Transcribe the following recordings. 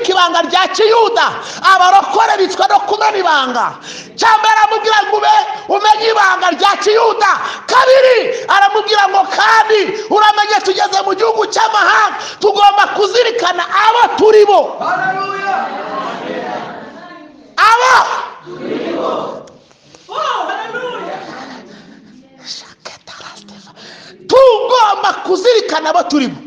Kubika ibanga rya Kiyuda. Abarokore bicwa no kumena ibanga. Cyambere aramubwira ngo ube umenye ibanga rya Kiyuda. Kabiri aramubwira ngo kandi uramenye tugeze mu gihugu cy'amahanga, tugomba kuzirikana abo turi bo. Abo turi bo. Tugomba kuzirikana abo turi bo.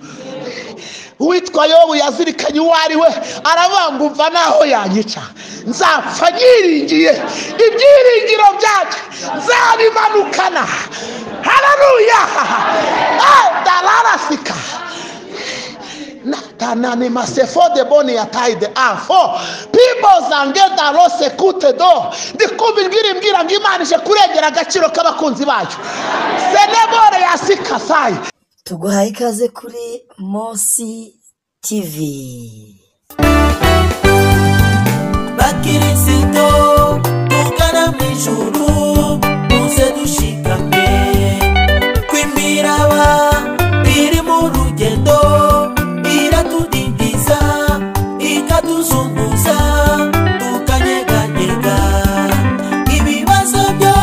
Uwitwa Yobu yazirikanye uwo ari we, aravuga ngo umva naho yanyica nzapfa nyiringiye, ibyiringiro byanjye nzabimanukana. Haleluya! Dalarasika tanani masefo de boni ya taide afo people zange darose kute do ndikumva ijwi rimbwira ngo Imana ije kurengera agaciro k'abakunzi bayo. Senebore yasikasayi. Tuguhaye ikaze kuri Mosi TV. Bakirisito tugana mu ijuru, muze dushikame kwimiraba biri mu rugendo, iratudindiza ikatuzunguza tukanyeganyega. Ibibazo byo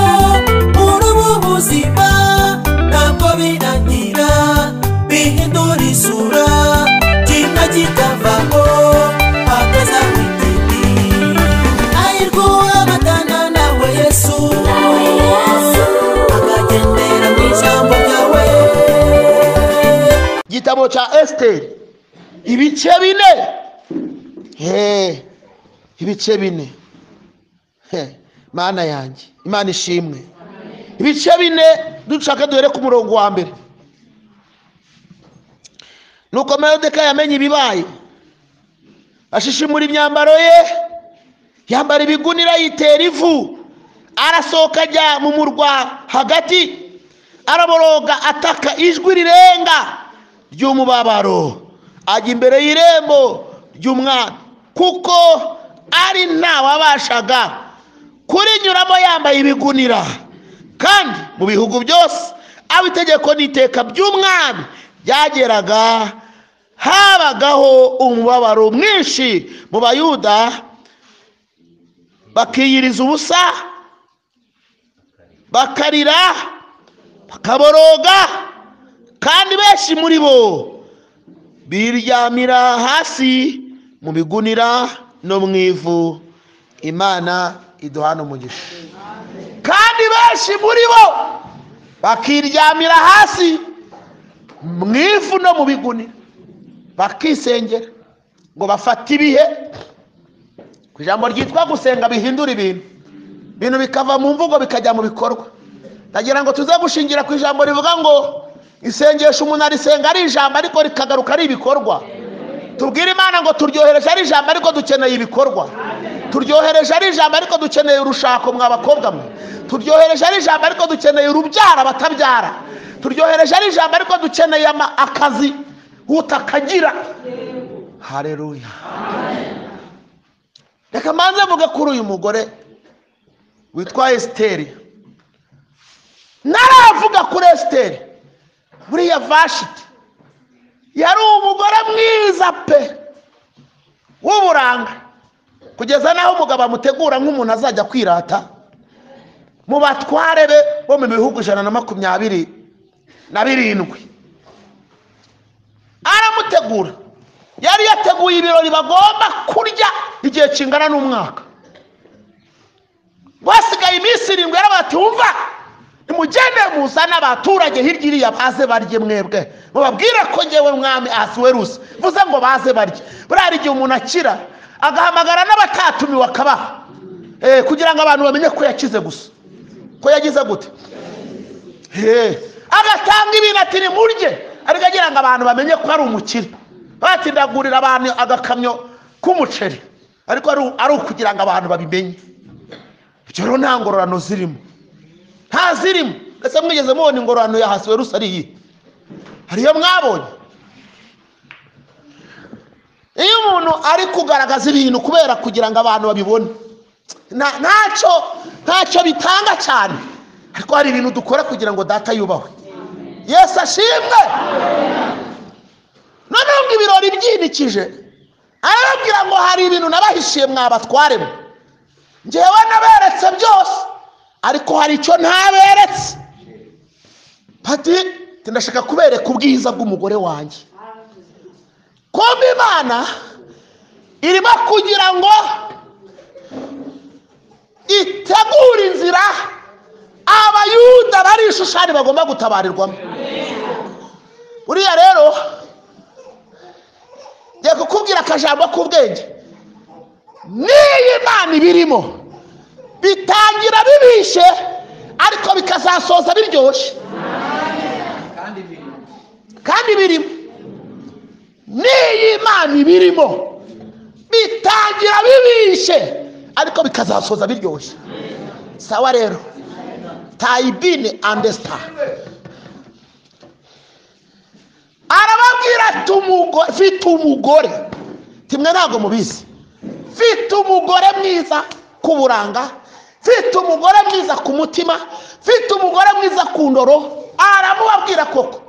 muri ubu buzima ntabwo birangira, bihindura isura kimwe kikavamo hakaza wititi. Hahirwa uwabatana nawe Yesu, akagendera mu ijambo ryawe. Igitabo cya Esiteri ibice 4. Ibice 4. Mana yanjye, Imana ishimwe. Ibice 4 dushaka duhere ku murongo wa mbere. Nuko Moridekayi yamenye ibibaye, ashishimura imyambaro ye, yambara ibigunira, yitera ivu, arasohoka ajya mu murwa hagati, araboroga ataka ijwi rirenga ry'umubabaro, ajya imbere y'irembo ry'umwami, kuko ari ntawabashaga kurinyuramo yambaye ibigunira. Kandi mu bihugu byose aho itegeko n'iteka by'umwami byageraga, habagaho umubabaro mwinshi mu Bayuda, bakiyiriza ubusa, bakarira, bakaboroga, kandi benshi muri bo biryamira hasi mu bigunira no mu ivu. Imana iduhana umugisha. Kandi benshi muri bo bakiryamira hasi mu ivu no mu bigunira, bakisengera ngo bafate ibihe. Ku ijambo ryitwa gusenga bihindura ibintu, ibintu bikava mu mvugo bikajya mu bikorwa. Ndagira ngo tuze gushingira ku ijambo rivuga ngo isengesho umuntu arisenga ari ijambo ariko rikagaruka ari ibikorwa. Tubwire Imana ngo turyohereje ari ijambo ariko dukeneye ibikorwa. Turyohereje ari ijambo ariko dukeneye urushako mwa bakobwa mwe. Turyohereje ari ijambo ariko dukeneye urubyara batabyara. Turyohereje ari ijambo ariko dukeneye akazi utakagira. Haleluya. Reka manze mvuge kuri uyu mugore witwa Esiteri. Naravuga kuri Esiteri, buriya Vashiti yari umugore mwiza pe w'uburanga, kugeza naho umugabo amutegura nk'umuntu azajya kwirata mu batware be bo mu bihugu 127. Aramutegura, yari yateguye ibirori bagomba kurya igihe kingana n'umwaka. Basigaye iminsi 7, yarabati umva nimugende muzane abaturage hirya iriya baze barye, mwebwe mubabwire ko ngewe mwami Ahasuwerusi mvuze ngo baze barye. Buriya igihe umuntu akira agahamagara n'abatatumiwe akabaha, kugira ngo abantu bamenye ko yakize gusa, ko yagize gute, agatanga ibintu ati nimurye, ariko agira ngo abantu bamenye ko ari umukire. Batindagurira abantu agakamyo k'umuceri, ariko ari ukugira ngo abantu babimenye. Ibyo rero nta ngororano zirimo, nta zirimo. Ese mwigeze mubona ingororano ya Ahasuwerusi ari iyi? Hariyo mwabonye? Iyo umuntu ari kugaragaza ibintu kubera kugira ngo abantu babibone, ntacyo bitanga cyane, ariko hari ibintu dukora kugira ngo data yubahwe. Yesu ashimwe. Noneho ngo ibirori byinikije, arababwira Arababwira ngo hari ibintu nabahishiye mwabatwaremo, ngewe naberetse byose ariko hari icyo ntaberetse. Pati ndashaka kubereka ubwiza bw'umugore wanjye. Kumbe Imana irimo kugira ngo itegure inzira Abayuda bari ishushani bagomba gutabarirwamo. Uriya rero ngiye kukubwira akajambo k'ubwenge. N'iyi Imana ibirimo bitangira bibishe ariko bikazasoza biryoshye. Kandi birimo. N'iyi Imana ibirimo bitangira bibishe ariko bikazasoza biryoshye. Sawa rero, taibine understand. Arababwira ati mfite umugore, timwe ntabwo mubizi, mfite umugore mwiza ku buranga, mfite umugore mwiza ku mutima, mfite umugore mwiza ku ndoro. Aramubabwira koko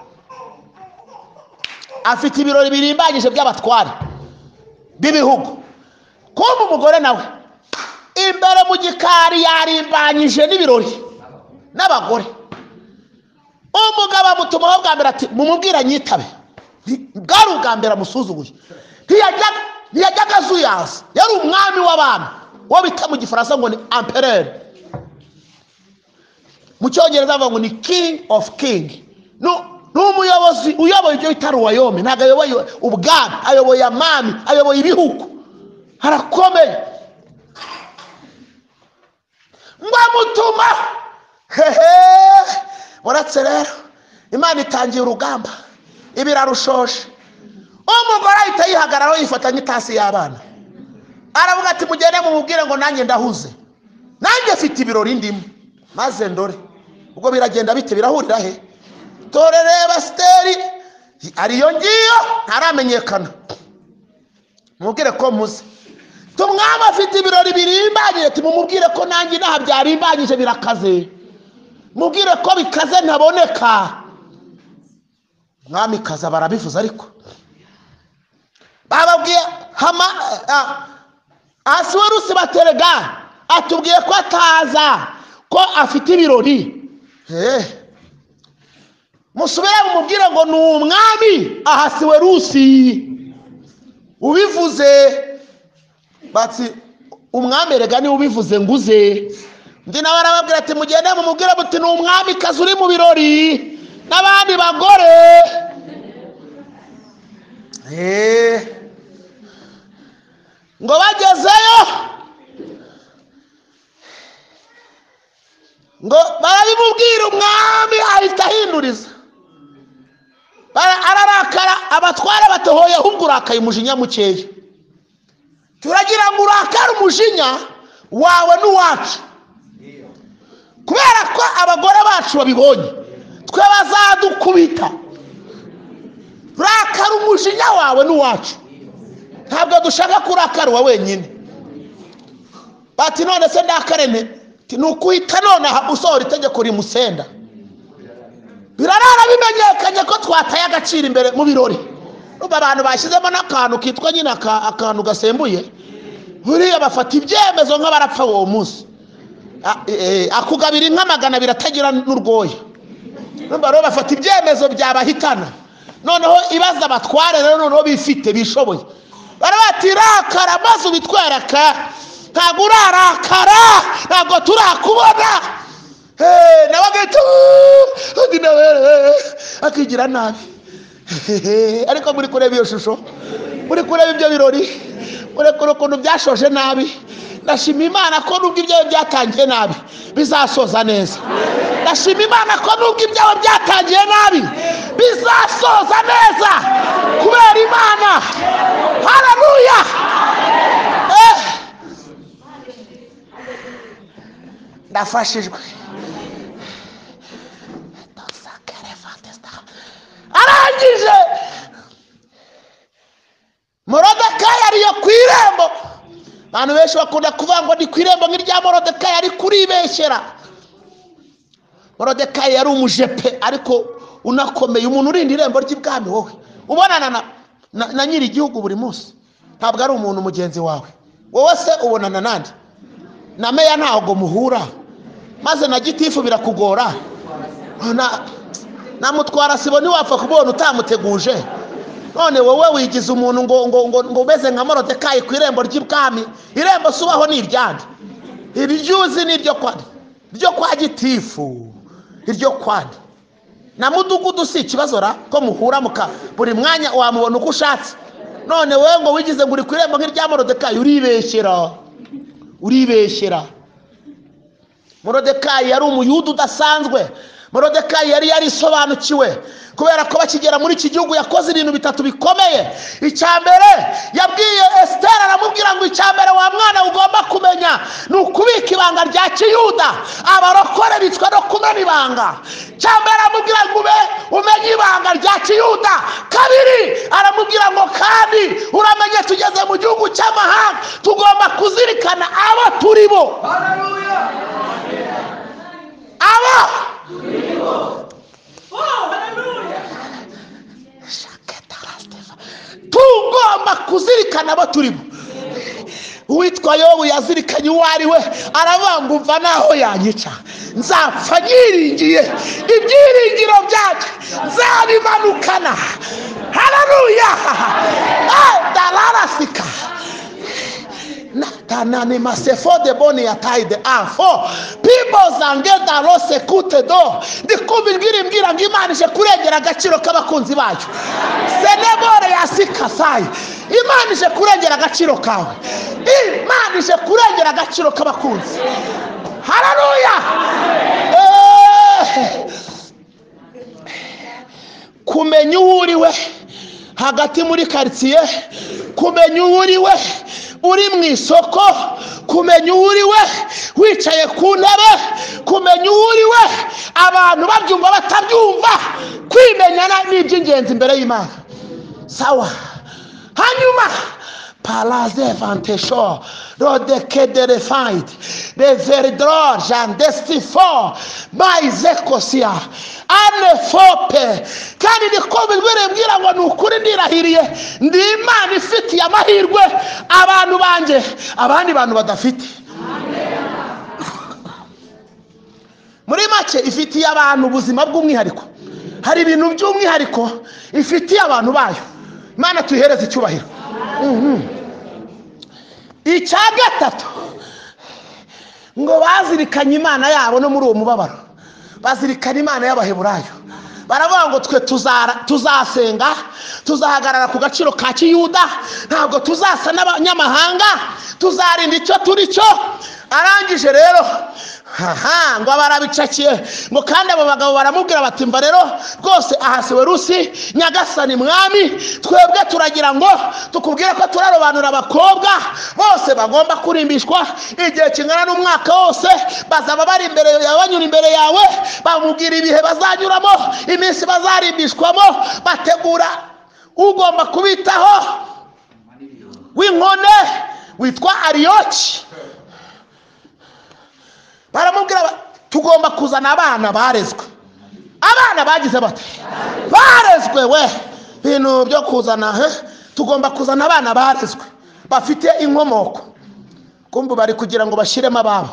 afite ibirori birimbanyije by'abatware b'ibihugu. Kumbe umugore nawe imbere mu gikari yarimbanyije n'ibirori n'abagore. Umugabo amutumaho bwa mbere ati mumubwira nyitabe. Bwari ubwa mbere amusuzuguye. Ntiyajyaga azuyaza, yari umwami w'abami, uwo bita mu gifaransa ngo ni empereur, mu cyongereza bavuga ngo ni king of king. Ni umuyobozi uyoboye ibyo bita royaume. Ntabwo ayoboye ubwami, ayoboye amami, ayoboye ibihugu, harakomeye. Ngo amutuma hehe. Uretse rero Imana itangiye urugamba, ibirarushoje. Umugore ahita yihagararaho yifata nk'itasi y'abana, aravuga ati mugende mumubwire ngo nanjye ndahuze, nanjye mfite ibirori ndimo, maze ndore. Ubwo biragenda bite, birahurira he? Tore reba Esiteri ariyo ngiyo ntaramenyekana, mubwire ko muze. Tumwami afite ibirori birimbanyije, tumumubwire ko nanjye inaha byarimbanyije birakaze, mubwire ko bikaze ntaboneka. Mwami kaza barabivuze, ariko bababwiye hama Ahasuwerusi baterega atubwiye ko ataza, ko afite ibirori. Musubire mumubwire ngo ni umwami Ahasuwerusi ubivuze. Bati umwami erega niwe ubivuze nguze. Ndi nawe arababwira ati mugende mumubwire muti ni umwami kazi uri mu birori n'abandi bagore. Ngo bagezeyo ngo barabimubwira, umwami ahita ahinduriza, ararakara. Abatware batohoye, ahubwo urakaye umujinya mukeya. Turagira ngo urakare umujinya wawe n'uwacu, kubera ko abagore bacu babibonye twe bazadukubita. Rakara umujinya wawe n'uwacu, ntabwo dushaka kurakara uwa wenyine. Bati none se ndakarene, ni ukuhita nonaha usohora itegeko rimusenda. Birarara bimenyekanye ko twataye agaciro imbere mu birori. Urumva abantu bashyizemo n'akantu kitwa nyine akantu gasembuye, buriya bafata ibyemezo nk'abarapfa uwo munsi. Akugabira inka 200 atagira n'urwoya. Urumva rero bafata ibyemezo byabahitana. Noneho ibaza abatware rero noneho bifite bishoboye, barabati rakara maze ubitwereka, ntabwo urarakara, ntabwo turakubona. Nawe agahita undi nawe akigira nabi. Ariko muri kureba iyo shusho, muri kureba ibyo birori, muri kureba ukuntu byashoje nabi. Ndashima Imana ko nubwo ibyawe byatangiye nabi bizasoza neza. Ndashima Imana ko nubwo ibyawe byatangiye nabi bizasoza neza, kubera Imana. Haleluya. Ndafashijwe. Arangije Morodekayi ariyo ku irembo. Abantu benshi bakunda kuvuga ngo ni ku irembo nk'irya Morodekayi, ari kuribeshyera. Morodekayi yari umujepe ariko unakomeye, umuntu urinda irembo ry'ibwami. Wowe ubonana na nyiri igihugu buri munsi. Ntabwo ari umuntu mugenzi wawe. Wowe se ubonana nande? Na meya ntabwo muhura, maze na gitifu birakugora, na mutwara sibo ntiwapfa kubona utamuteguje. None wowe wigize umuntu ngo ngo ngo ngo umeze nka Morodekayi ku irembo ry'ibwami. Irembo se ubaho ni iryande? Ibyuzi ni iryo kwa ryo kwa gitifu, iryo kwande na mudugudu si ikibazo ra ko muhura muka buri mwanya wamubona uko ushatse. None wowe ngo wigize ngo uri ku irembo nk'irya Morodekayi, uribeshyera, uribeshyera. Morodekayi yari umuyuda udasanzwe. Morodekayi yari yarisobanukiwe, kubera ko bakigera muri iki gihugu yakoze ibintu bitatu bikomeye. Icya mbere yabwiye Esiteri, aramubwira ngo icya mbere wa mwana ugomba kumenya ni ukubika ibanga rya kiyuda. Abarokore bicwa no kumena ibanga. Icya mbere aramubwira ngo ube umenye ibanga rya kiyuda. Kabiri aramubwira ngo kandi uramenye tugeze mu gihugu cy'amahanga, tugomba kuzirikana abo turi bo. Abo tugomba kuzirikana abo turimo. Uwitwa Yobu yazirikanye uwo ari we, aravuga ngo umva naho yanyica nzapfa nyiringiye ibyiringiro byanjye nzabimanukana. Haleluya! Dalarasika tanani masefo de boni ya taide afo people zangeda rose kute do. Ndikumva ijwi rimbwira ngo Imana ije kurengera agaciro k'abakunzi bayo. Senebore yasikasayi, Imana ije kurengera agaciro kawe, Imana ije kurengera agaciro k'abakunzi. Haleluya! Kumenya uwo uri we hagati muri quartier, kumenya uwo uri we uri mu isoko, kumenya uwo uri we wicaye ku ntebe, kumenya uwo uri we abantu babyumva batabyumva, kwimenyana ni iby'ingenzi imbere y'Imana. Sawa. Hanyuma palaze vantesho rodeke-de-refaid reverdro jandestifo maizekosia anefope. Kandi niko mbwira ngo ni ukuri ndirahiriye, ndi Imana ifitiye amahirwe abantu banjye abandi bantu badafite. Muri make ifitiye abantu ubuzima bw'umwihariko. Hari ibintu by'umwihariko ifitiye abantu bayo. Imana tuyihereze icyubahiro. Icya gatatu ngo bazirikanye Imana yabo no muri uwo mubabaro, bazirikana Imana y'Abaheburayo. Baravuga ngo twe tuzasenga, tuzahagarara ku gaciro ka kiyuda, ntabwo tuzasa n'abanyamahanga, tuzarinda icyo turi cyo. Arangije rero haha ngo barabicakiye, ngo kandi abo bagabo baramubwira bati mva rero rwose Ahasuwerusi nyagasani mwami, twebwe turagira ngo tukubwire ko turarobanura abakobwa bose bagomba kurimbishwa igihe kingana n'umwaka wose, bazaba bari imbere yawe, banyura imbere yawe, bamubwira ibihe bazanyuramo, iminsi bazarimbishwamo, bategura ugomba kubitaho w'inkone witwa Ariyoki. Baramubwira tugomba kuzana abana barezwe. Abana bagize bate? Barezwe we. Bintu byo kuzana tugomba kuzana abana barezwe bafite inkomoko. Kumbu bari kugira ngo bashiremo ababo,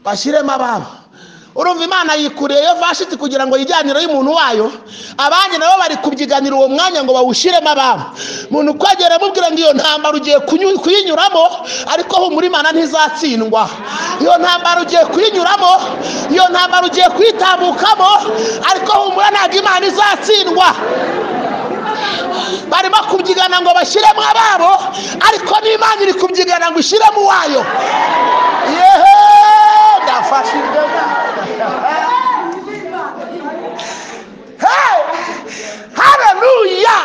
bashiremo ababo. Urumva Imana yikuriye yo Vashiti kugira ngo yijyanire y'umuntu wayo, abandi nabo bari kubyiganira uwo mwanya ngo bawushiremo ababo. Umuntu kwagera amubwira ngo iyo ntambara ugiye kuyinyuramo, ariko humura Imana ntizatsindwa. Iyo ntambara ugiye kuyinyuramo, iyo ntambara ugiye kuyitambukamo, ariko humura ntabwo Imana izatsindwa. Barimo kubyigana ngo bashyiremo ababo, ariko n'Imana iri kubyigana ngo ishyiremo uwayo. Yehe, ndafashijwe. Hey! Haleluya!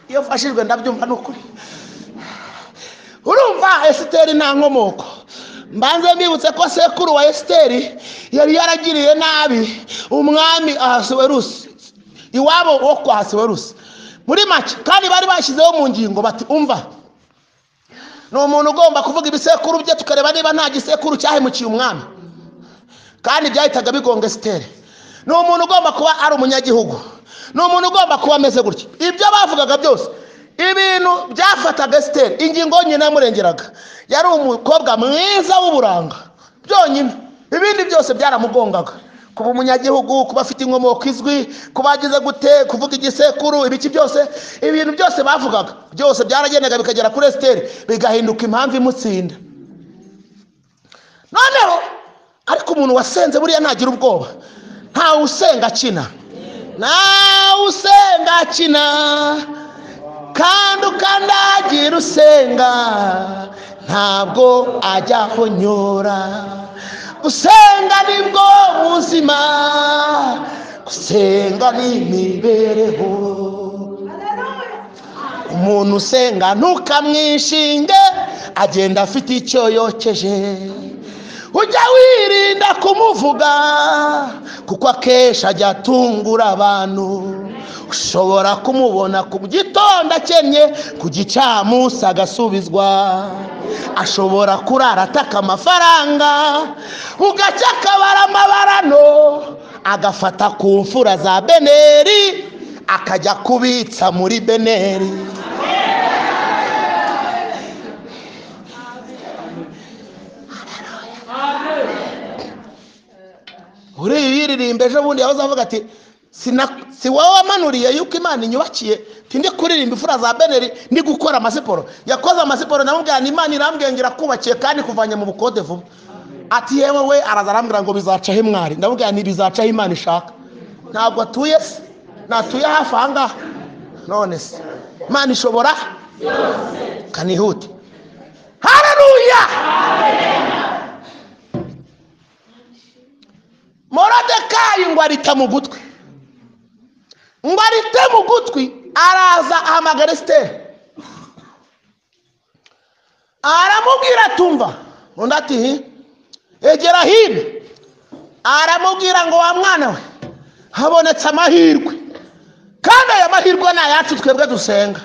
Iyo mfashijwe ndabyumva n'ukuri. Urumva Esiteri nta nkomoko. Mbanze mbibutse ko sekuru wa Esiteri yari yaragiriye nabi umwami Ahasuwerusi, iwabo wo kwa Ahasuwerusi. Muri make kandi bari bashyizeho mu ngingo bati umva, ni umuntu ugomba kuvuga ibisekuru bye tukareba niba nta gisekuru cyahemukiye umwami. Kandi byahitaga bigonga Esiteri. Ni umuntu ugomba kuba ari umunyagihugu. Ni umuntu ugomba kuba ameze gutya. Ibyo bavugaga byose, ibintu byafataga Esiteri, ingingo yonyine yamurengeraga yari umukobwa mwiza w'uburanga byonyine, ibindi byose byaramugongaga. Kuba umunyagihugu, kuba afite inkomoko izwi, kuba agize gute, kuvuga igisekuru, ibiki byose, ibintu byose bavugaga byose byaragendaga bikagera kuri Esiteri, bigahinduka impamvu imutsinda. Noneho ariko umuntu wasenze buriya ntagira ubwoba. Ntawe usenga akina, ntawe usenga akina, kandi ukandagira usenga ntabwo ajya ahonyora. Gusenga nibwo buzima, gusenga ni imibereho. Umuntu usenga ntukamwishinge, agenda afite icyo yokeje. Ujya wirinda kumuvuga, kuko akenshi ajya atungura abantu. Ushobora kumubona ku gitondo akennye, ku gicamunsi agasubizwa. Ashobora kurara ataka amafaranga, ugacya akabara amabarano, agafata ku mfura za Beneri, akajya kubitsa muri Beneri. Uriya yiririmba ejo bundi yahoze avuga ati si wowe wamanuriye yuko Imana inyubakiye, ndi kuririmba imfura za Beneri, ndi gukora amasiporo. Yakoze amasiporo, ndamubwira nti Imana irambwira kubakiye kandi kuvanye mu bukode vuba. Ati yewe we, araza arambwira ngo bizacaho imwari. Ndamubwira nti bizacaho Imana ishaka. Ntabwo atuye se, natuye hafi aha ngaha. None se Imana ishobora kanihute. Haleluya! Morodekayi ngo arita mu gutwi, ngo arite mu gutwi, araza ahamagara Esiteri, aramubwira atumva. Undi ati egera hino. Aramubwira ngo wa mwana we, habonetse amahirwe, kandi aya mahirwe ni ayacu twebwe dusenga.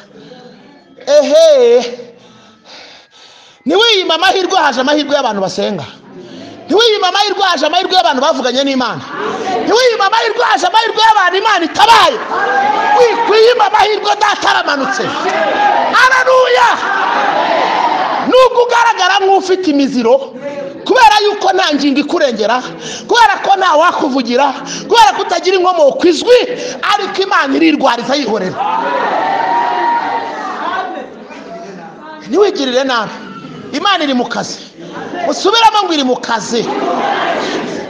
Ehe, ntiwiyime amahirwe, haje amahirwe y'abantu basenga. Ntiwiyime amahirwe, haje amahirwe y'abantu bavuganye n'Imana. Ntiwiyime amahirwe, haje amahirwe y'abantu Imana itabaye. Wikwiyima amahirwe, data aramanutse. Haleluya! Nubwo ugaragara nk'ufite imiziro, kubera yuko nta ngingo ikurengera, kubera ko nta wakuvugira, kubera ko utagira inkomoko izwi, ariko Imana irirwariza yihorera. Ntiwigirire nabi, Imana iri mu kazi. Usubiramo ngo iri mu kazi.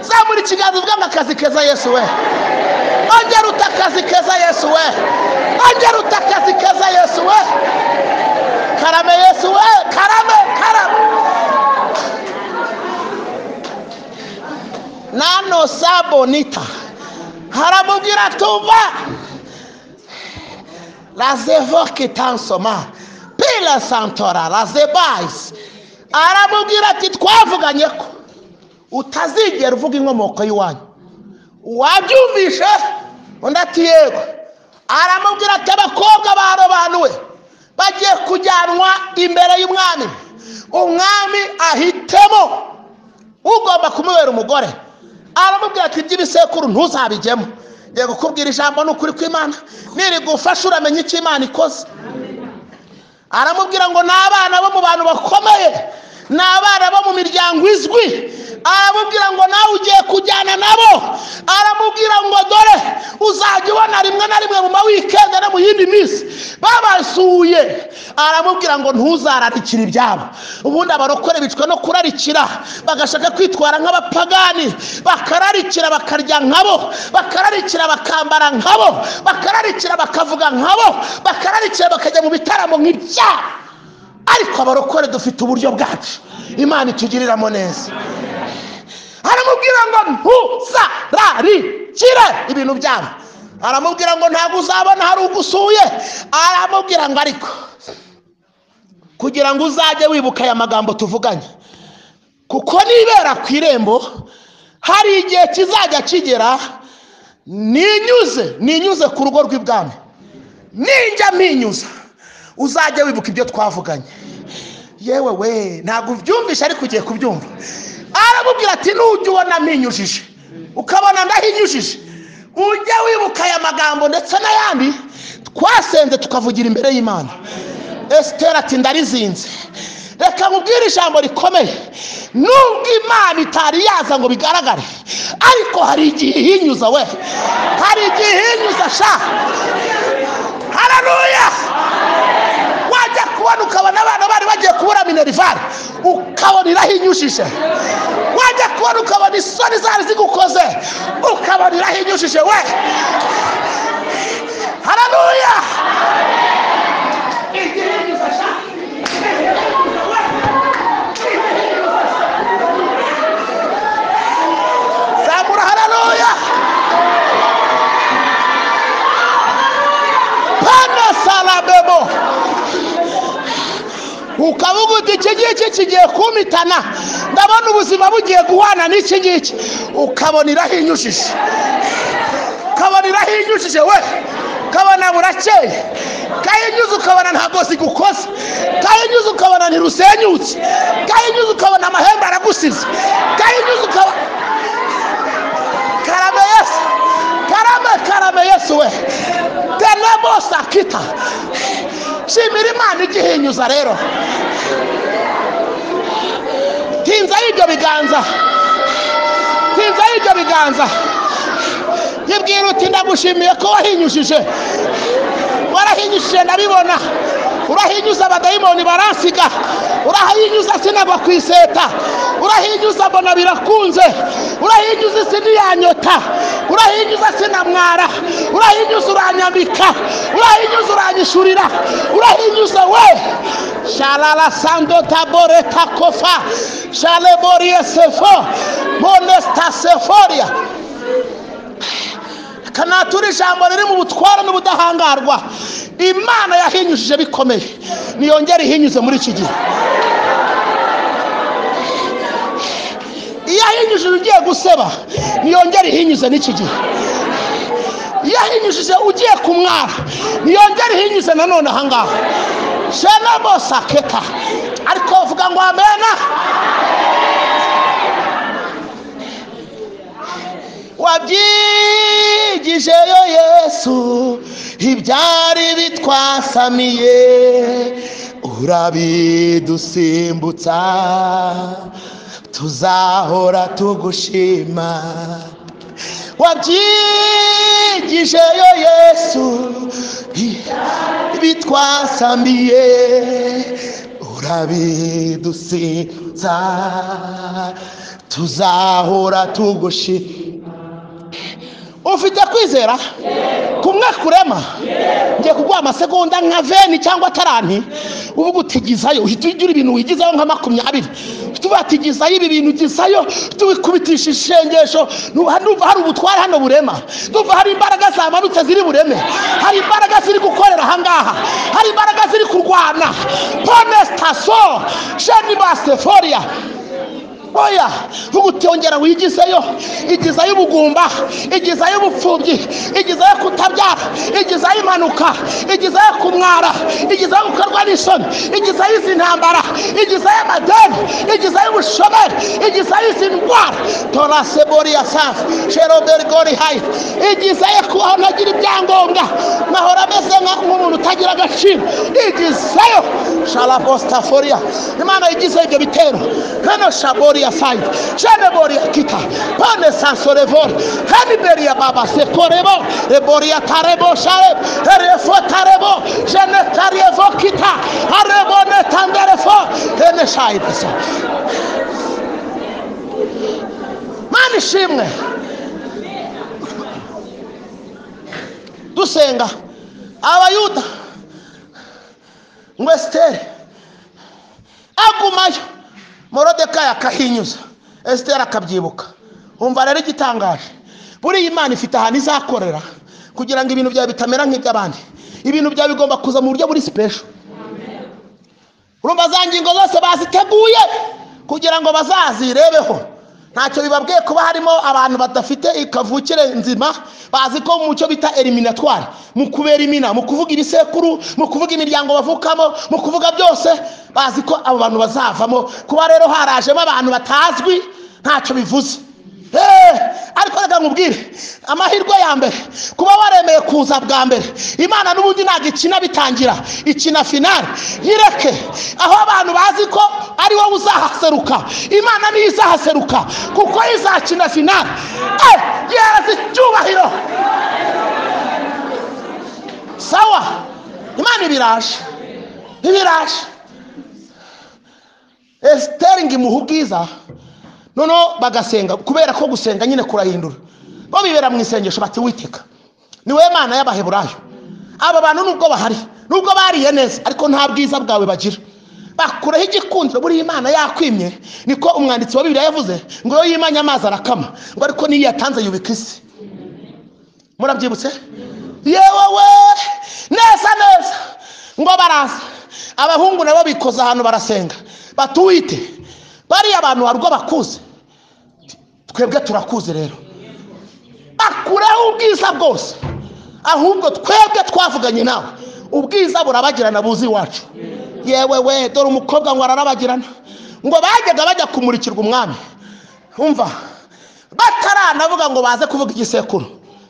Zamura ikiganza uvuga ngo akazi keza Yesu we. Ongera uta akazi keza Yesu we. Ongera uta akazi keza Yesu we. Karame Yesu we, karame, karame. Nano sabonita. Haramubwira tumva. La zevoke tansoma. Pila santora, la zebais. Aramubwira ati twavuganye ko utazigera uvuga inkomoko y'iwanyu. Wabyumvishe? Undi ati yego. Aramubwira ati abakobwa barobanuwe bagiye kujyanwa imbere y'umwami, umwami ahitemo ugomba kumubera umugore. Aramubwira ati iby'ibisekuru ntuzabijyemo. Ngiye kukubwira ijambo ni ukuri kw'Imana, nirigufasha uramenya icyo Imana ikoze. Aramubwira ngo ni abana bo mu bantu bakomeye, ni abana bo mu miryango izwi. Aramubwira ngo nawe ugiye kujyana nabo. Aramubwira ngo dore uzajya ubona rimwe na rimwe mu ma weekend no mu yindi minsi babasuye. Aramubwira ngo ntuzararikira ibyabo. Ubundi abarokore bicwa no kurarikira, bagashaka kwitwara nk'abapagani, bakararikira bakarya nkabo, bakararikira bakambara nkabo, bakararikira bakavuga nkabo, bakararikira bakajya mu bitaramo nk'ibyabo. Ariko abarokore dufite uburyo bwacu Imana itugiriramo neza. Aramubwira ngo ntuzararikire ibintu byabo. Aramubwira ngo ntabwo uzabona hari ugusuye. Aramubwira ngo ariko kugira ngo uzajye wibuka aya magambo tuvuganye, kuko nibera ku irembo hari igihe kizajya kigera ninyuze ku rugo rw'ibwami, ninjya mpinyuza uzajya wibuka ibyo twavuganye. Yewe we, ntabwo ubyumvishe ariko ugiye kubyumva. Aramubwira ati nujya ubona mpinyujije, ukabona ndahinyujije, Ujye wibuka aya magambo ndetse n'ayandi twasenze tukavugira imbere y'Imana. Esiteri ati ndarizinze. Reka nkubwire ijambo rikomeye, nubwo Imana itari yaza ngo bigaragare, ariko hari igihe ihinyuza we, hari igihe ihinyuza sha. Haleluya! Wajya kubona ukabona abana bari bagiye kubura minerivare, ukabona irahinyujije. Wajya kubona ukabona isoni zari zigukoze, ukabona irahinyujije we. Haleluya! Igihinyuza sha. Zamura haleluya. Pana salabebo. Ukavuga uti iki ngiki kigiye kumitana, ndabona ubuzima bugiye guhana n'iki ngiki, ukabona irahinyujije, ukabona irahinyujije we, ukabona burakeye, kahinyuza ukabona ntabwo zigukoze, kahinyuza ukabona ntirusenyutse, kahinyuza ukabona amahembe aragusize, kahinyuza ukabona karame Yesu, karame karame Yesu we, tenebo sakita. Shimira Imana igihinyuza rero. Tinza ibyo biganza, tinza ibyo biganza, yibwira uti ndagushimiye ko wahinyujije, warahinyujije ndabibona, urahinyuza abadayimoni baransiga, urahinyuza sinagwa ku iseta, urahinyuza mbona birakunze, urahinyuza isi ntiyanyota, urahinyuza sinamwara, urahinyuza uranyambika, urahinyuza uranyishurira, urahinyuza we. Shalala sando tabore takofa shaleborie sefo monesta seforia. Kanatura ijambo riri mu butwara n'ubudahangarwa. Imana yahinyujije bikomeye, niyongere ihinyuze muri iki gihe. Iyo yahinyujije ugiye guseba, niyongere ihinyuze n'iki gihe. Iyo yahinyujije ugiye kumwara, niyongere ihinyuze nanone aha ngaha. Shenabo saketa. Ariko uvuga ngo amena. Wabyigijeyo Yesu ibyari bitwasamiye, urabidusimbutsa, tuzahora tugushima. Wabyigijeyo Yesu bitwasamiye, urabidusimbutsa, tuzahora tugushima. Ufite kwizera kumwe kurema, ngiye kuguha amasegonda nka veni cyangwa taranti, uvuga utigizayo, uhita ugira ibintu wigizayo nka 20, tubatigizayo ibi bintu ugizayo, tubikubitisha ishengesho. Ndumva hari ubutware hano burema, ndumva hari imbaraga zamanutse ziri bureme, hari imbaraga ziri gukorera aha ngaha, hari imbaraga ziri kurwana. Ponestaso shenibaseforia. Oya, vuga uti wigizeyo, igizayo ubugumba, igizayo ubupfubyi, igizayo kutabyara, igizayo impanuka, igizayo kumwara, igizayo gukorwa n'isoni, igizayo izi ntambara, igizayo amadeni, igizayo ubushomeri, igizayo izi ndwara. Toraseboria safi sherobergori hayi, igizayo kubaho ntagira ibyangombwa, nkahora ameze nk'umuntu utagira agaciro, igizayo sharapostaforia. Imana igizeyo ibyo bitero hano shaboria sai jeneboria kita pane sansorevor haniberia baba sekorebo reboria tarebo share herefo tarebo jenetarievo kita arebo netanderefo heneshaidesa. Mani shimwe dusenga abayuda ngo Esiteri agumayo, Morodekayi akahinyuza, Esiteri akabyibuka. Umva rero igitangaje, buriya Imana ifite ahantu izakorera kugira ngo ibintu byawe bitamera nk'iby'abandi. Ibintu byawe bigomba kuza mu buryo buri special. Urumva za ngingo zose baziteguye kugira ngo bazazirebeho. Ntacyo bibabwiye kuba harimo abantu badafite ikavukire nzima, bazi ko mu cyo bita eliminatoire, mu kubera imina, mu kuvuga ibisekuru, mu kuvuga imiryango bavukamo, mu kuvuga byose, bazi ko abo bantu bazavamo. Kuba rero harajemo abantu batazwi ntacyo bivuze. Ariko reka nkubwire, amahirwe ya mbere kuba waremeye kuza bwa mbere, Imana n'ubundi ntabwo ikina bitangira, ikina finale. Yireke aho abantu bazi ko ari wowe uzahaseruka, Imana niyo izahaseruka kuko izakina finale. Yeraza icyubahiro. Sawa, Imana ibiraje, ibiraje. Esiteri ngo imuhe ubwiza, noneho bagasenga, kubera ko gusenga nyine kurahindura. Bo bibera mu isengesho bati witeka ni wowe Mana y'Abaheburayo, aba bantu nubwo bahari, nubwo bariye neza, ariko nta bwiza bwawe bagira. Bakureho igikundiro. Buriya Imana yakwimye, niko umwanditsi wa Bibiliya yavuze ngo iyo yimanye amazi arakama, ngo ariko niyo yatanze yubika isi. Murabyibutse? Yewe we, neza neza. Ngo baraza abahungu nabo bikoza ahantu barasenga batuwite, bariya abantu harwo bakuze, twebwe turakuze rero, bakureho ubwiza bwose, ahubwo twebwe twavuganye nawe, ubwiza burabagirana buzi iwacu. Yewe we, dore umukobwa ngo ararabagirana. Ngo bajyaga bajya kumurikirwa umwami, umva bataranavuga ngo baze kuvuga igisekuru,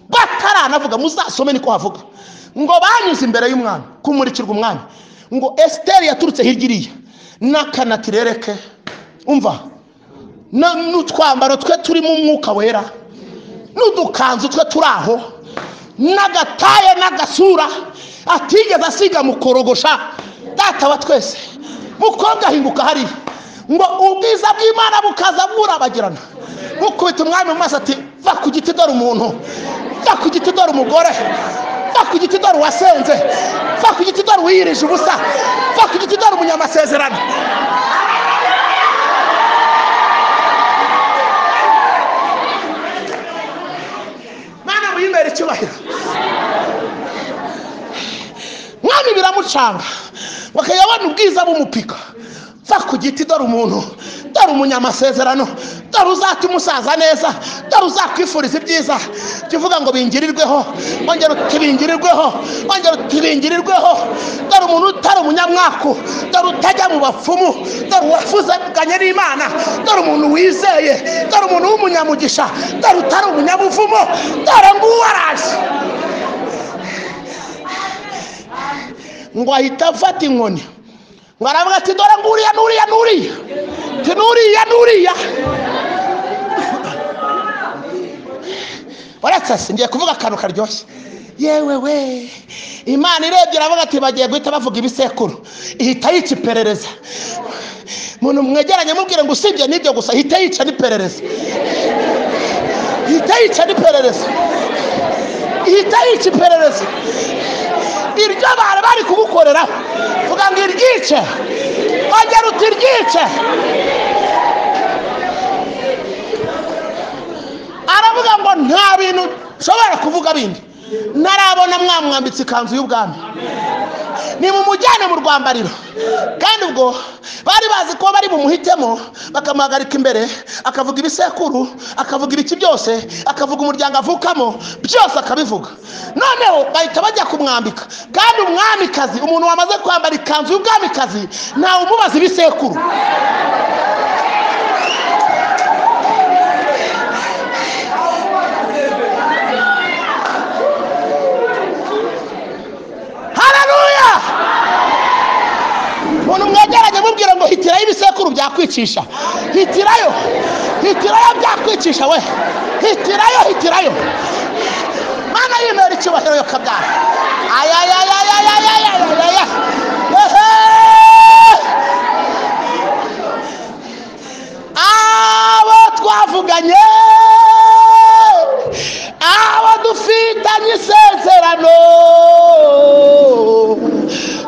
bataranavuga, muzasome niko havuga, ngo banyuze imbere y'umwami kumurikirwa umwami. Ngo Esiteri yaturutse hirya iriya n'akanatirereke, umva n'utwambaro twe turimo umwuka wera, n'udukanzu twe turi aho, n'agataye n'agasura atigeze asiga mukorogosha. Data wa twese, mukobwa ahinguka hariya, ngo ubwiza bw'Imana bukaza burabagirana, bukubita umwami mu maso ati va ku giti dore umuntu, va ku giti dore umugore, va ku giti dore uwasenze, va ku giti dore uwiyirije ubusa, va ku giti dore umunyamasezerano. Mana muyimbere icyubahiro. Mwami biramucanga, bakayabona ubwiza bumupika. Va ku giti dore umuntu, dore umunyamasezerano, dore uzatuma umusaza neza, dore uzakwifuriza ibyiza. Jya uvuga ngo bingirirweho, ongera uti bingirirweho, ongera uti bingirirweho. Dore umuntu utari umunyamwaku, dore utajya mu bapfumu, dore uwafuzanye n'Imana, dore umuntu wizeye, dore umuntu w'umunyamugisha, dore utari umunyabuvumo, dore nguwo araje. Ngo ahita afata inkoni, ngo aravuga ati dore nguriya nuriya nuriya, ati nuriya nuriya. Uretse se ngiye kuvuga akantu karyoshye. Yewe we, Imana irebye iravuga ati bagiye guhita bavuga ibisekuru, ihita yica iperereza. Umuntu mwegeranye mubwire ngo usibye n'ibyo gusa, ihita yica n'iperereza, ihita yica n'iperereza, ihita yica iperereza. Iryo bari bari kugukoreraho, vuga ngo iryice, ongera uti iryice. Aravuga ngo nta bintu nshobora kuvuga bindi ntarabona mwamwambitse ikanzu y'ubwami, nimumujyane mu rwambariro. Kandi ubwo bari bazi ko bari bumuhitemo, bakamuhagarika imbere, akavuga ibisekuru, akavuga ibiki byose, akavuga umuryango avukamo, byose akabivuga. Noneho bahita bajya kumwambika. Kandi umwamikazi, umuntu wamaze kwambara ikanzu y'ubwamikazi, ntawe umubaza ibisekuru. Haleluya! Umuntu mwegeranye mubwira ngo hitirayo ibisekuru byakwicisha, hitirayo, hitirayo byakwicisha we, hitirayo, hitirayo. Mana yimera icyubahiro yo kabyara. Ayayayayayayayaya. Abo twavuganye, abo dufitanye isezerano,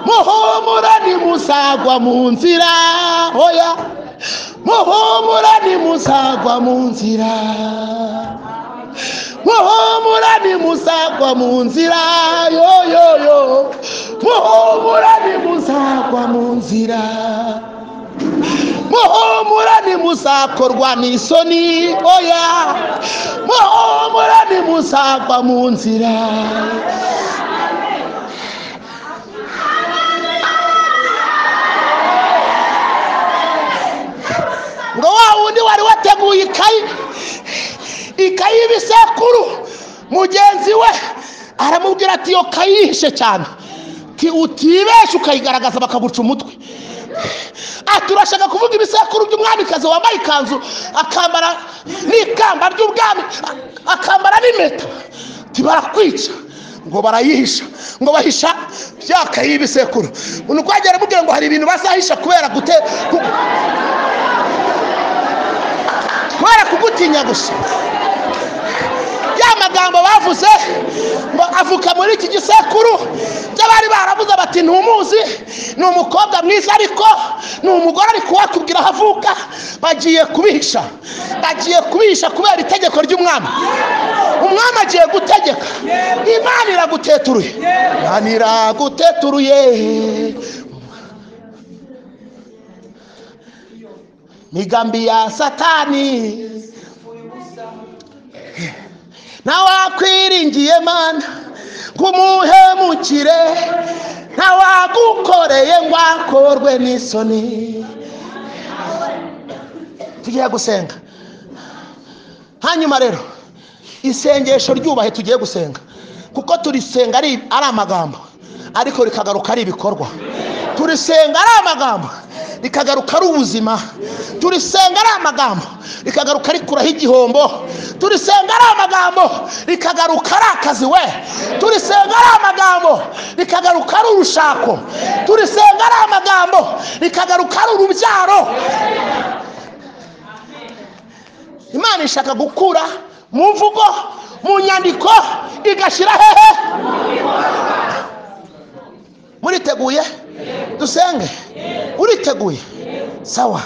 muhumura ntimuzagwa mu nzira, oya, muhumura ntimuzagwa mu nzira, muhumura ntimuzagwa mu nzira, yo yo yo, muhumura ntimuzagwa mu nzira, muhumura ntimuzakorwa n'isoni, oya, muhumura ntimuzagwa mu nzira. Ngo wa wundi wari wateguye ikayi Ikayi y'ibisekuru, mugenzi we aramubwira ati iyo kayihishe cyane, utibeshe ukayigaragaza bakaguca umutwe. Ati urashaka kuvuga ibisekuru by'umwamikazi wambaye ikanzu akambara n'ikamba ry'ubwami akambara n'impeta, barakwica. Ngo barayihisha, ngo bahisha byakayi y'ibisekuru. Nuko yagera aramubwira ngo hari ibintu bazahisha kubera kubera kugutinya gusa. Ya magambo bavuze ngo avuka muri iki gisekuru, by'abari baravuze bati ntumuzi, ni umukobwa mwiza ariko ni umugore, ariko wakubwira aho avuka, bagiye kubihisha, bagiye kubihisha kubera itegeko ry'umwami. Umwami agiye gutegeka. Imana iraguteturuye, Imana iraguteturuye. Migambi ya Satani ntawakwiringiye Mana ngumuhemukire, ntawagukoreye ngo akorwe n'isoni. Tugiye gusenga. Hanyuma rero isengesho ryubahe tugiye gusenga, kuko turisenga ari amagambo ariko rikagaruka ari ibikorwa. Turisenga ari amagambo rikagaruka ari ubuzima. Turisenga ari amagambo rikagaruka rikuraho igihombo. Turisenga ari amagambo rikagaruka ari akazi we. Turisenga ari amagambo rikagaruka ari urushako. Turisenga ari amagambo rikagaruka ari urubyaro. Imana ishaka gukura mu mvugo, mu nyandiko, igashyira hehe? Muriteguye? Dusenge. Uriteguye? Sawa.